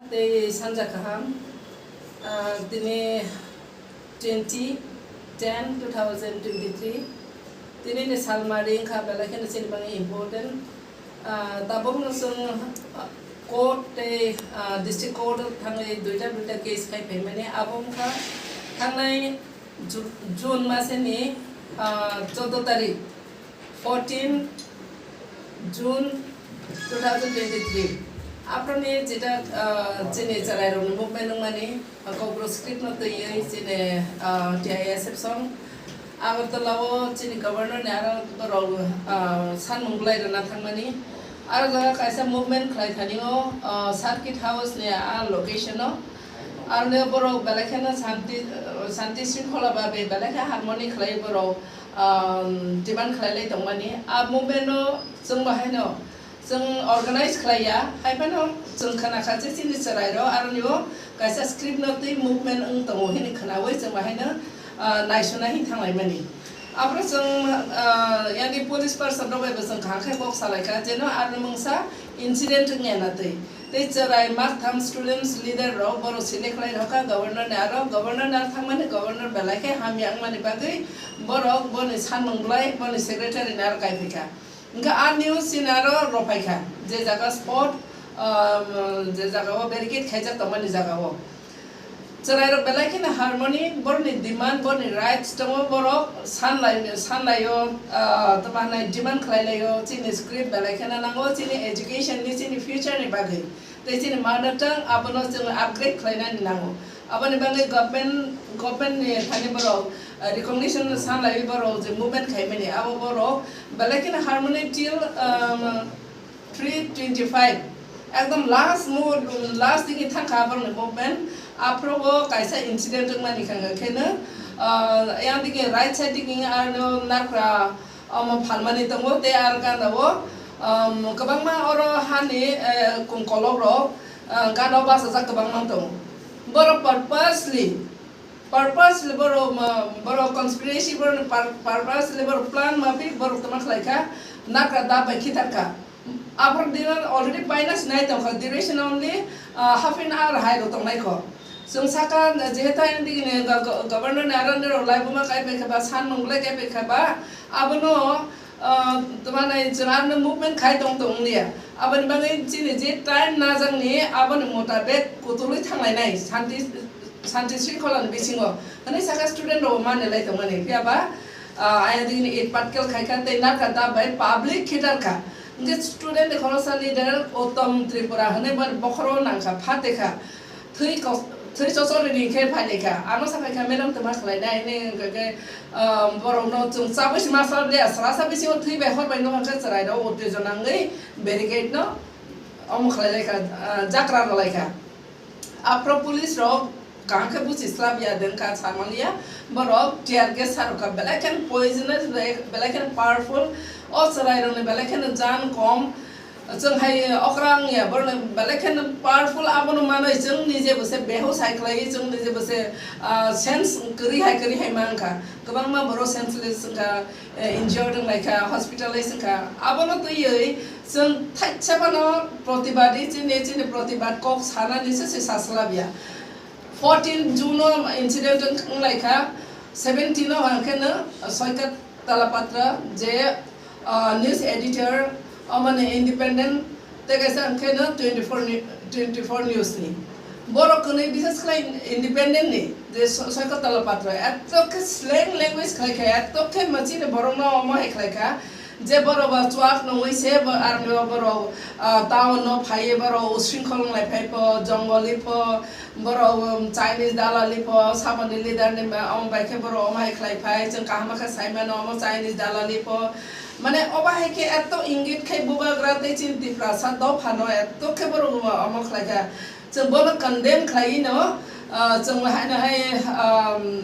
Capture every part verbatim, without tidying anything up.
Tei sanja kaham, ah, tini twenty ten two thousand twenty three, tini ni salmari wngkha, belai kheno chini bagwi important. Ah, tabukno chwng, ah, court tei, ah, district court o thangwi duita duita case khai phaimani, abo wngkha thangnai Ju-, June maseni, ah, choudo tarik, fourteen June two thousand twenty three. Aphro ni jeta, ah, chini chwrairokni movement wngmani, ah, Kokborok script no twiwi chini, ah, T I S F song Agartala o chini governor ni aro borok, ah, sanmung bwlai rwna thangmani. Aro jaga kaisa movement khlai thani o, ah, circuit house ni a location o. Aroni borok belai kheno shanti, shanti shringkhola babe belai khe harmony khlai borok, um, demand khlai lai tongmani. A movement no chwng bo haino chwng organize khlai ya, hai phano chwng khna kha je chini chwrai rok aroni o kaisa script no twi movement wng tongo hini khnaui chwng bo haino, uh, naisona hin thang lai mani. Aphro chwng, ah, yani police person rok bai bo chwng kaham khe kok salai kha, jeno aroni mungsa incident wngya na twi. Tei chwrai maktham students leader rok borok select khlai rokha governor ni aro, governor ni aro thangmani governor belai khe hamya wngmani bagwi borok boni sanmung bwlai boni secretary ni aro kai phaikha. Hwnkhe a news chini aro rw phaikha, je jaga spot, ah, je jaga o barricade khaijak tongmani jaga o. Chwrairok belai kheno harmony, borokni demand, borokni rights tongo, borok sanlai, sanlaio, ah, tamo hinai demand khlailaio, chini script belai kheno nango, chini education ni, chini future ni bagwi, tei chini mother tongue abono chwng upgrade khlainani nango. Aboni bagwi government, government ni thani borok, ah, recognition sanlaiwi borok je movement khaimani, abo borok belai kheno harmony till, um, three twenty five, ekdom last mo-, last digi thangkha borokni movement. Aphro bo kaisa incident wngmani khangkha kheno, ah, yang digi right side digi ano nakra omo phalmani tongo, tei aro gana o, um, kwbangma oro hani, eh, kung kolok rok, ah, gana o bachajak kwbangma tongo. Borok purposely Purposely borok ma, borok conspiracy, borok pur-, purposely borok plan maphi borok tongma khlai kha, nakra dab bai khitar kha. Aphor dino already paina sinai tong kha, duration only, ah, half an hour hai rok tongnai kho. Chwng saka jehetu ayang digini go-, go-, governor ni aro nirok laibuma kai pai kha ba, san mung lai kai pai kha ba, abono, ah, tamo hinai chwng ano movement khai tong tong liya. Aboni bagwi chini je time najak ni aboni motabek kutulwi thang lai nai, santi Santi Sringkhola ni bisingo. Hwnwi saka student rok mani lai tongmani. Phiya ba, ah, ayang digini it patkel khai kha tei narkha dab bai public khitar kha. Hwnkhe student ni khoroksa leader Uttom Tripura hwnwi boni bokhoro nang kha, phate kha. Thwi kok-, thwi chochori ni khe phai lai kha. Ano sa phai kha, "Madam, twma khlai nai?" Hwnwi hwnkhe, ah, borok no chwng chabwi se ma sal le, sra sa bisingo thwi bai hor bai nokha khe chwrai rok uttejona wngwi barricade no omo khlai lai kha, ah, jakra rw lai kha. Aphro police rok kaham khe buchi slap ya, den kha samaliya, borok tear gas sa rwkha, belai khe poisonous, belai, belai khe powerful, o chwrai rokni belai khe jan kom, chwng hai okra wngya, borokni belai khe powerful, abono manwi chwng nije bo se behush hai khlai, chwng nije bo se, ah, sense kwrwi hai kwrwi hai man kha, kwbangma borok senseless wngkha, eh, injured wng lai kha, hospitalize wng kha, abono twiwi chwng thaisa phano protibadi chini, chini protibad kok sanani se se saslabya. Fourteen June o incident wng lai kha, seventeen o hwnkhe no Soikat Talapatra je, ah, news editor, omani independent, tei kaisa hwnkhe no twenty four ni, twenty four news ni. Borok kwnwi bises khlai independent ni, je so-, Soikat Talapatra, eto khe slang language khlai kha, eto khe machine borok no omo hai khlai kha, je borok ba chuak nungwi se bo army o borok, ah, town no phaiwi borok usringkhol wng lai phai pho, jongoli pho, borok, um, Chinese dalali pho, saboni leader ni ma-, omo bai khe borok omo hai khlai phai, chwng kaham khe sai mano, omo Chinese dalali pho. Mane obo hai khe eto ingit khai bubagra tei chini Tiprasa dopha no eto khe borok omo khlai kha. Chwng bono condemn khlai no, ah, chwng haino hai, um,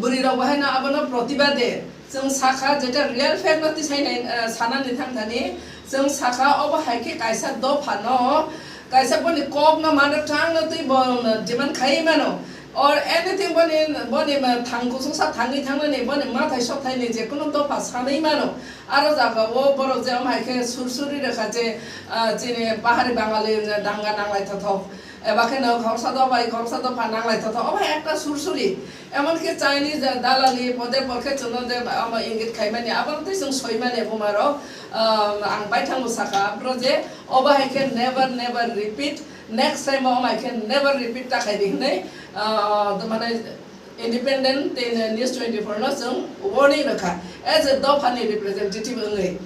bwrwi rok bo haino abono protibade. Chwng sakha, jeta real fact no tisai nai, ah, sanani thang thani, chwng sakha obo hai khe kaisa dopha no, kaisa boni kok no mano, tang no twi bo demand khai mano, or anything boni, boni ma thang kusungsa thangwi thangnani, boni mathai sok thaini je kuno dopha sanwi mano. Aro jaga o borok je omo hai khe sur suri rwkha je, ah, chini pahari Bangali danga nanglai thothok. Eba khe no khoroksa dopha, khoroksa dopha nanglai totho. Obo hai ekta sursuri. Emon khe Chinese dalali pode por khe chwngno je omo ingit khaimani, abono tei chwng soimani bumarok, um, ang baithango sakha, aphuru je obo hai khe never, never repeat, next time omo hai khe never repeat ta khaidi hwnwi, uh, mane Independent tei News twenty-four no chwng warning rwkha, as a dophani representative wngwi.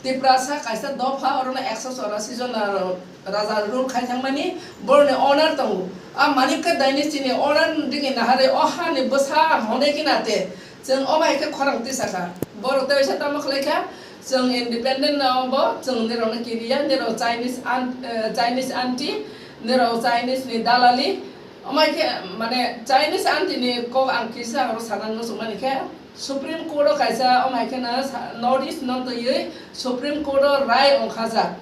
Tiprasa kaisa dopha, orono ekso chorasi jona raja rule khai thangmani, boroni owner tongo. A Manikya dynasty ni owner digi naharwi o hani bwsa hone khe nate, chwng omo hai khe khorang tisakha. Borok tei waisa tamo khlai kha, chwng independent no bo chwng nirokno kiriya, nirok Chinese aunt, eh, Chinese aunty, nirok Chinese ni dalali, Omo hai khe, mane, Chinese aunty ni kok ang kisa aro sana muchung mani khe, Supreme Court o kaisa, omo hai khe na sa-, North East no twiwi Supreme Court o rai ongkhajak.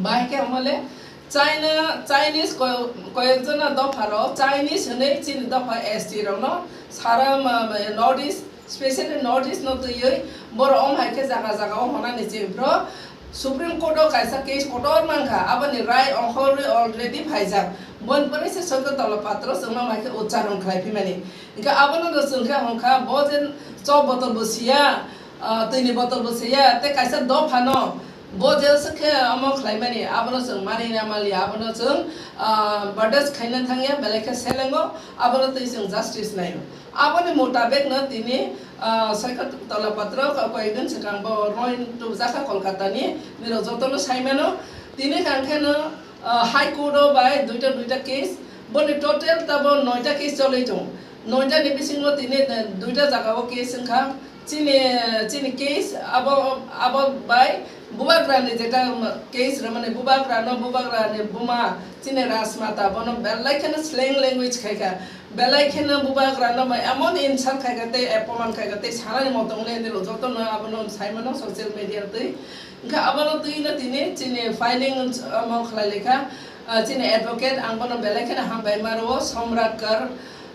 Bahai khe omo le China, Chinese ko-, koyek jona dopha rok, Chinese hwnwi chini dopha S T rok no sara ma, ma, North East, specially North East no twiwi borok omo hai khe jaga jaga o honani chini bro Supreme Court o kaisa case kotor mankha, aboni rai ongkhorwi already phaijak. Boni pore se Soito Tolopatro chwngno mai khe ucharong khlai phimani. Hinkhe abono no chwng khe hwnkha, bo je chok botol bo siya, ah, twini botol bo siya, tei kaisa dophano bo je se khe omo khlaimani, abono chwng mani na maliya, abono chwng, ah, bardasht khaina thangya, belai khe selengo, abono twi chwng justice naio. Aboni mutabek no tini, ah, Soito Tolopatro ko-, koyekdin swkang bo roin tubjakha Kolkata ni, nirok jotono saimano. Tini hwnkhe no, ah, High Court o bai duita duita case, boni total tabo noita case cholwi tongo. Noita ni bisingo tini, eh, duita jaga o case wngkha. Chini, chini case abo, abo bai bubagra ni jeta case rwmani, bubagra no, bubagra ni buma chini Rajmata bono belai kheno slang language khaikha. Belai kheno bubagrano bai emon insult khaikha tei apman khaikha tei sanani moto wngwi ani rok jotono abono saimano social media twi. Hwnkhe abono twino tini chini filing, um, omo khlai laikha, ah, chini advocate ang bono belai kheno hambai maro Somrat Kar,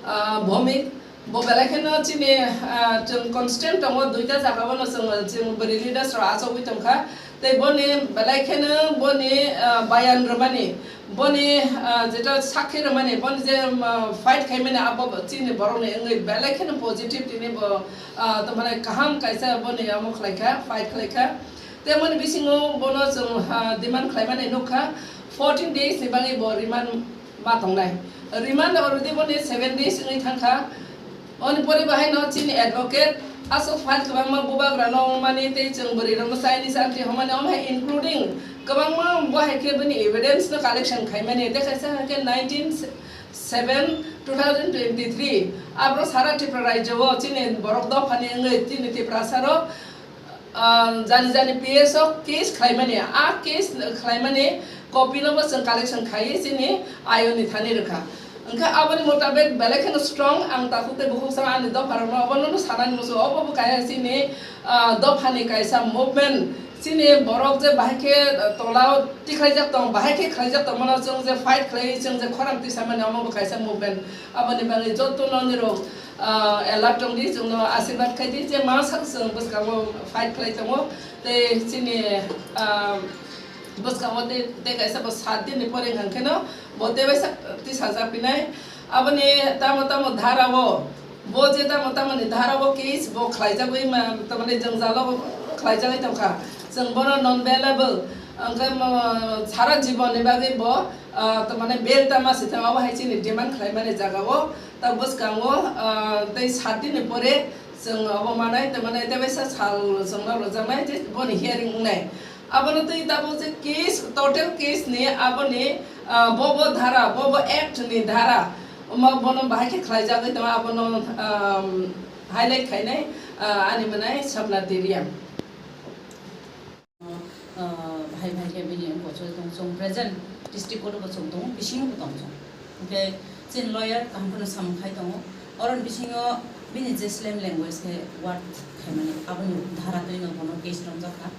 ah, Bhowmik. Bo belai kheno chini, ah, chwng constant tongo, duita jaga bono chwng, chwng bwrwi leaders rok achogwi tongkha. Tei boni belai kheno boni, ah, bayan rwmani, boni, ah, jeto sakhi rwmani, boni je, um, fight khaimani abo chini borokni wngwi belai kheno positive tini bo, ah, tamani kaham kaisa boni omo khlaikha, fight khlaikha. Tei boni bisingo bono chwng, ah, demand khlaimani nukha, fourteen days ni bagwi bo remand ma tongnai. Remand already boni seven days wngwi thangkha. Oni pore bahai no chini advocate aswk file kwbangma bubagra no wngmani tei chwng bwrwi rokno Chinese aunty hwnmani, omo hai including kwbangma bo hai khe bini evidence no collection khaimani, tei kaisa hai khe nineteen seven two thousand twenty-three abro sara Tripura rajyo o chini borok dophani wngwi chini Tiprasa rok ah, jani jani P S o case khlaimani, a case khlaimani copy no bo chwng collection khaiwi chini ayo ni thani rwkha. Hwnkhe aboni mutabek belai kheno strong, ang takhuk tei bukhuk sama ani dopha rokno obono no sanani muchungo, obo bo kaisa chini, ah, dophani kaisa movement, chini borok je bahai khe, ah, tolao tikhlaijak tong, bahai khe khlaijak tongmano chwng je fight khlaiwi chwng je khorang tisamani omo bo kaisa movement. Aboni bagwi jotono nirok, ah, alert tongdi, chwngno asirwad khaidi je ma sak chwng bwskango fight khlai tongo tei chini, ah, bwskango tei, tei kaisa bo sat din ni pore hwnkha kheno bo tei bai sak tisajak pinai. Aboni tamo tamo dhara o bo je tamo tamo ni dhara o case bo khlaijagwi ma, tamani jwngjalo khlaijagwi tongkha, chwng bono non bailable hwnkhe mo sara jibon ni bagwi bo, ah, tamani bail tama se thang, obo hai chini demand khlaimani jaga o. Ta bwskango, ah, tei sat din ni pore chwng obo manai, tei mane tei waisa sal chwngno rwjaknai, tei boni hearing wngnai. Abono twi tabuk je case, total case ni aboni, ah, bobo dhara, bobo act ni dhara, omo bono bahai khe khlaijagwi tongo, abono, um, highlight khainai, ah, ani mwnai Sapna Tiriang. Ah, bahai bahai khe bini wngkha chwng tong, chwng present district court o bo chwng tongo, bisingo bo tong chwng. Hwnkhe chini lawyer kaham phano samung khai tongo. Oroni bisingo bini je slang language khe word khaimani, aboni dhara twino bono case romjak kha.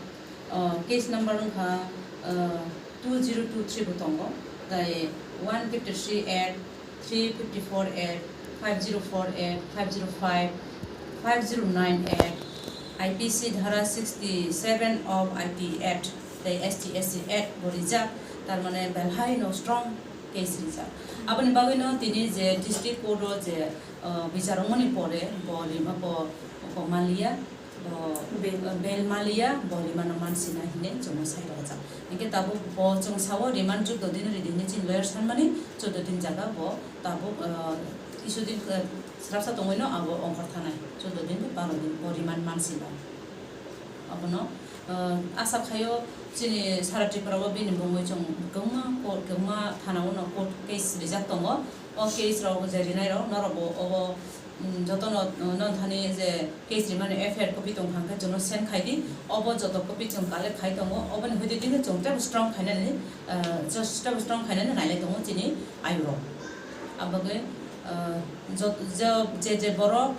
Ah, case number wngkha, ah, two zero two three bo tongo, tai one fifty three at three fifty four at, five zero four at, five zero five, five zero nine at, I P C dhara sixty seven of I T Act tei S T S C Act bo rijak, tar mane belhai no strong Case rijak. Aboni bagwino tini je district court o je, uh, bichar wngmani pore bo rima bo, bo maliya, bo, Bail. Uh, bail maliya, bo remand o mansina hinwi chwngno sai rwjak. Hinkhe tabuk bo chwng sao remand chuddo din ridi hinwi chini lawyer sanmani, chuddo din jaga bo tabuk, uh, kisu din, uh, srapsa tongwino abo ongkhor thanai, chuddo din, baro din bo remand mansina. Abono, uh, asa khaio chini sara Tripura o bini bumui chwng kwbangma court, kwbangma thana o no court case rijak tongo. O case rok je rinai rok norok bo obo, mm, jotono, uh, non thani je case rimani F I R copy tong kha hwnkhe chwngno send khai di. Obo joto copy chwng collect khai tongo. Oboni hoite tini chwng tebo strong khainani, uh, just tebo strong khainani nailai tongo chini ayuk rok. Abagwi, uh, jot-, je, je, je borok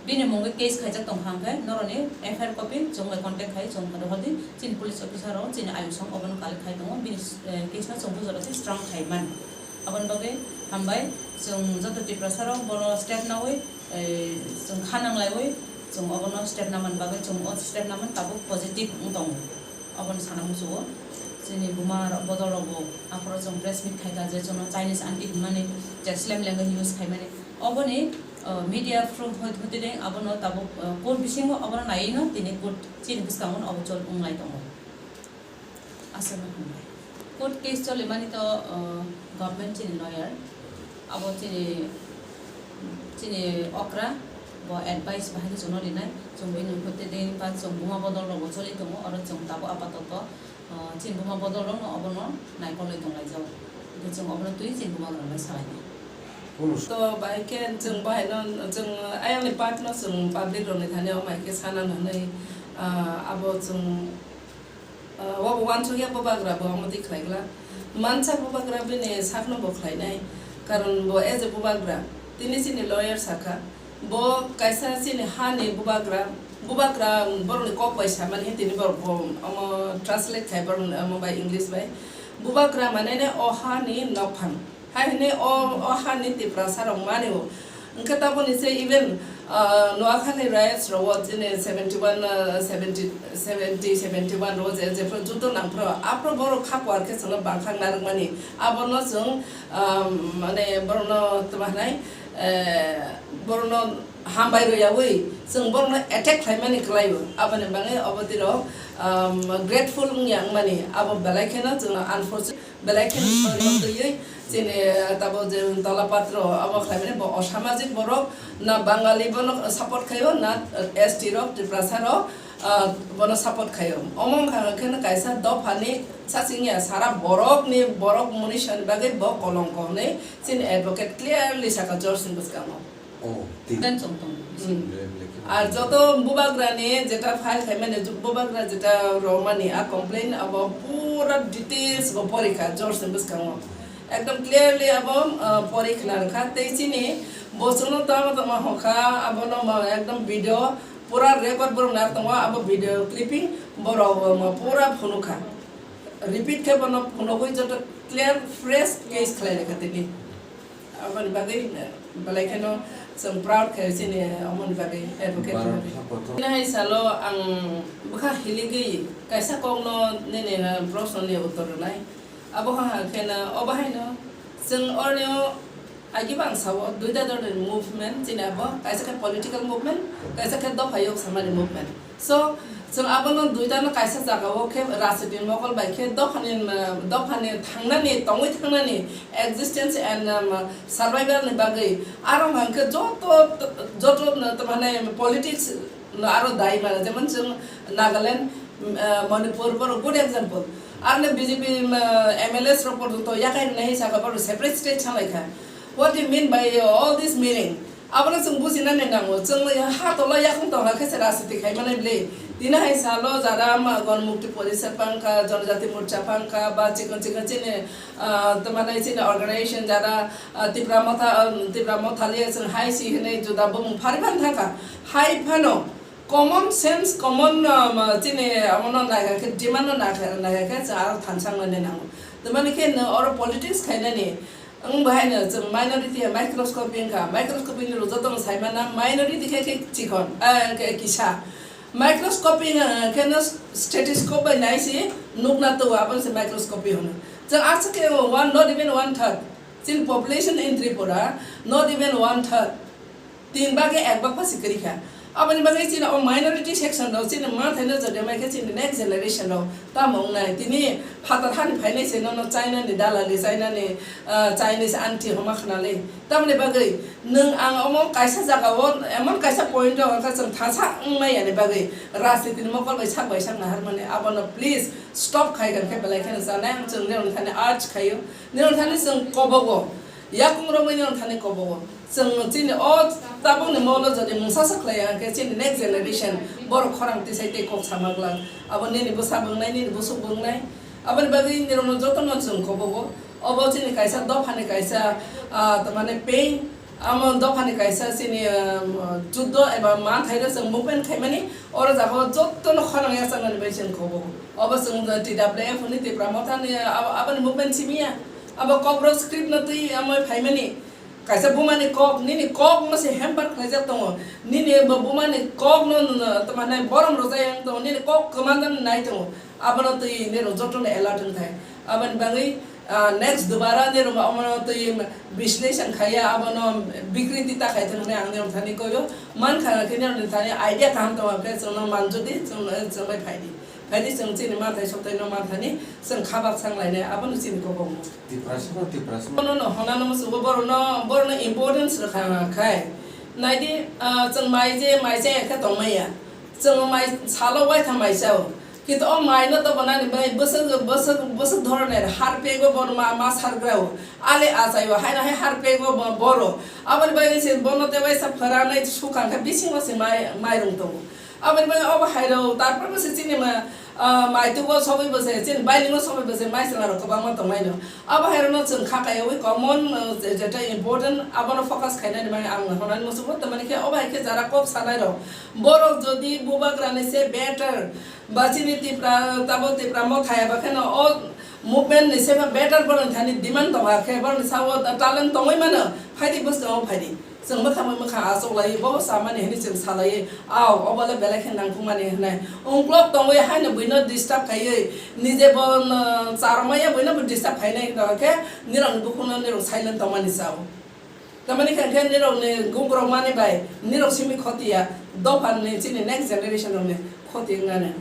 bini mungwi case khaijak tong kha hwnkhe norokni F I R copy chwng bai contact khai chwng rohor di, chini police officer rok chini ayuk song obono collect khai tongo, bini, eh, case no chwng bujor di strong khai man. Aboni bagwi hambai chwng joto Tiprasa rok bono step nawi, eh, chwng kha nanglaiwi chwng obono step naman bagwi chwng o step naman tabuk positive wng tongo. Obono sana muchungo chini buma rok bodol rok bo aphuru chwng press meet khai kha je chwngno Chinese aunty hinmani je slang language use khaimani. Oboni, uh, media proof hoi-, hoitedeng abono tabuk, uh, court bisingo obono naiwi no tini court chini bwskango no obo chol wnglai tongo. Aswkno hambai. Court case cholimani to, uh, government chini lawyer. Abo chini, chini okra bo advice bahai khe chwngno rinai. Chwng bini hoitedeng ba chwng buma bodol rokbo choli tongo, oro chwng tabuk apatoto, uh, chini buma bodol rokno obono naikolwi tonglaijao. Hwnkhe chwng obono twi chini buma rokno salainai. Hwnwi. To bai khe chwng bahai no, chwng ayang ni part no chwng public rok ni thani o mai khe sana nanwi, ah, abo chwng, ah, obo uansukya bubagra bo omo twi khlai glak. Mansa bubagra bini sakno bo khlai nai. Karon bo as a bubagra, tini chini lawyer sakha. Bo kaisa chini hani bubagra, bubagra borokni kok bai samani tini borok bo omo translate khai borok omo bai English bai. Bubagra mane ne o hani nokphang. Hai hwnwi o, o hani Tiprasa rok mani o. Hwnkhe taboni se even, ah, Noakhali riots rogo chini seventy one, ah, seventy, seventy, seventy one rogo je, jephru judo nangphru, aphru borok kha kuar khe chwngno bangkhak narwkmani. Abono chwng, ah, mane borokno tma hwnai, eh, borokno hambai rwyaui chwng borokno attack khlaimani kwlaio. Aboni bagwi obo tiro, ah, grateful wngya wngmani. Abo belai kheno chwngno unfortunate. Belai khe sorry twiwi chini, eh, tabuk je tola patro abo khlaimani bo osamajik borok na Bangali bono support khaio na, eh, S T rok, Tiprasa rok, ah, bono support khaio. Omo wngkha khe no kaisa dophani sasingya sara borokni borok munisa ni bagwi bo kolongko hwnwi chini advocate clearly sakha George ni bwskango. Oh, ti- Dan chong tong. Hmm. Ar joto bubagrani jeta file khaimani, bubagra jeta romani a complaint abo pura details bo porikha George ni bwskango. Ekdom clearly abo, uh, porikha narwkha. Tei chini bochongno tamo tamo hokha, abono ma ekdom video pura record borok nar tongo, abo video clipping borok ma pura phunukha. Repeat khe bono phunugwi joto clear fresh case khlai rwkha tini. Aboni bagwi, eh, belai kheno chwng proud khe chini omoni bagwi advocate Bharat rwdi. Hakoto. Chini hai salo ang bwkha hiligwi kaisa kokno nini, eh, proshno ni uttor rwnai. Abo ha ha kheno obo haino chwng orni o agi bang sao duita dhoroner movement chini abo kaisa khe political movement, kaisa khe dopha yok samani movement. So, chwng abono duitano kaisa jagao khe rajniti mokol bai khe dophani, dophani thangnani, tongwi thangnani existence and, um, survival ni bagwi aro hwnkhe joto, joto, uh, mane politics no aro dai mano, jemon chwng Nagaland, uh, Manipur, borok good example. Aroni B J P, uh, M L As rok porjonto yakai rwnai hai sakha, borok separate state sanai kha. What do you mean by all this meaning? Abono chwng bujinani nango, chwng ha tola yakung tongkha khe se rajniti khai manai bwle. Tini hai salo jara ma Ganmukti Porishad phangkha, Janajati Morcha phangkha, ba chikon chikon chini, ah, tamo nai chini organization jara, ah, Tipra Motha, ah, Tipra Motha le chwng hai si hinwi juda bumung phari phan thangkha. Hai phano common sense, common, ah, ma chini abono naikha khe, demand no naikha, naikha khe chwng aro thansa wngnani nango. Tamani khe no oro politics khainani, Wng bahaino chwng minority ya microscopy wngkha, microscopy ni rwjak tongno saimana minority khe khe chikon, eh, khe kisa. Microscopy wngkha khe no stethoscope bai nai si nukna twi, abono se microscopy hwno. Chwng aswk khe one, not even one third. Chini population in Tripura not even one third. Tin bage ek bag pasi kwrwi kha. Aboni bagwi chini o minority section rok chini ma thaino jodi mai khe chini next generation rok tamo wngnai. Tini phatar hani phainai se nono China ni dalali, China ni, ah, Chinese aunty homa khnali. Tamoni bagwi nwng ang omo kaisa jaga o emon kaisa point o hwnkha chwng thasa wngmai yani bagwi rajniti ni mokol bai sak bai sak naharmani abono please stop khai kha khe belai kheno chanai ang chwng nirok thani urge khaio. Nirok thani chwng kobogo. Yakung romwi nirok thani kobogo. Chwng chini o tabukni molo jodi mungsa sa khlai ya khe chini next generation borok khorang tisai tei kok sama glak. Abo nini bwsa bwngnai, nini busuk bwngnai. Aboni bagwi nirokno jotono chwng kobogo. Obo chini kaisa dophani kaisa, ah, tamani pain. Amo dophani kaisa chini, ah, juddo eba ma thaino chwng movement khaimani. Oro jaga o jotono khorang ya chanani bai chwng kobogo. Obo chwng T W F ni Tipra Motha ni abo, aboni movement simi ya. Abo kokborok script no twi amoi phaimani. Kaisa bumani kok, nini kok no se hamper khlaijak tongo. Nini bo bumani kok no, no, no, tamani borom rwjak yang tongo. Nini kok kwmandani nai tongo. Abono twi nirok jotono alert wngthai. Aboni bagwi, ah, next dubara nirok omono twi bisleshon khaiya, abono bikriti ta khai thwng hwnwi ang nirok thani koyo. Mankha khe nirokni thani idea kaham tongo khe chwngno manjodi, chwngno, chwngbai phaidi. Phaidi chwng chini manthai sotaino manthani chwng khabak sang lainai, abono chini kokokno. Tiprasa no, Tiprasa no. Bono no honano musugo, borono, borono importance rwkha khai. Naidi, ah, chwng mai je, mai je khe tongmaya. Chwng mai salo waitha mai chao. Kintu o mai no to bonani bai bwswk, bwswk, bwswk dhoroner har pego bor ma, ma sargrao. Ale achaio, haino hai har pego bo-, boro. Aboni bai se bono te waisa phwranai sukang khe bisingo se mai, mairung tongo. Aboni bagwi obo hairok, tarpor bo se chini ma, ah, maitwgo sogwi bo se, chini bailingo sogwi bo se, mai chwla rok kwbangma tongmai no. Abo hairok no chwng kha kaiwi common, ah, je-, jeta important, abono focus khainani bagwi ang honani muchungo. Tamani khe obo hai khe jara kok sanai rok, borok jodi bubagrani se better, ba chini Tipra, tabo Tipra Motha eba kheno o movement ni se better borok thani demand tongo, khe borok ni sao talent tongwi mano, phaidi bwskango phaidi. Chwng mwkhang bai mwkhang achuk lai, bo samani hwnwi chwng salai, "Au, obo le belai khe nangkukmani," hwnwi. Ungklok tongwi haino buino disturb khaiwi, nije bo, no, charwmaya buino bo disturb khainai, hwnkhe nirokni bukhukno nirok silent tongmani chao. Tamani khe, khe nirokni gugrokmani bai nirok simi khoti ya, dophani chini next generation rokni khoti wngnani.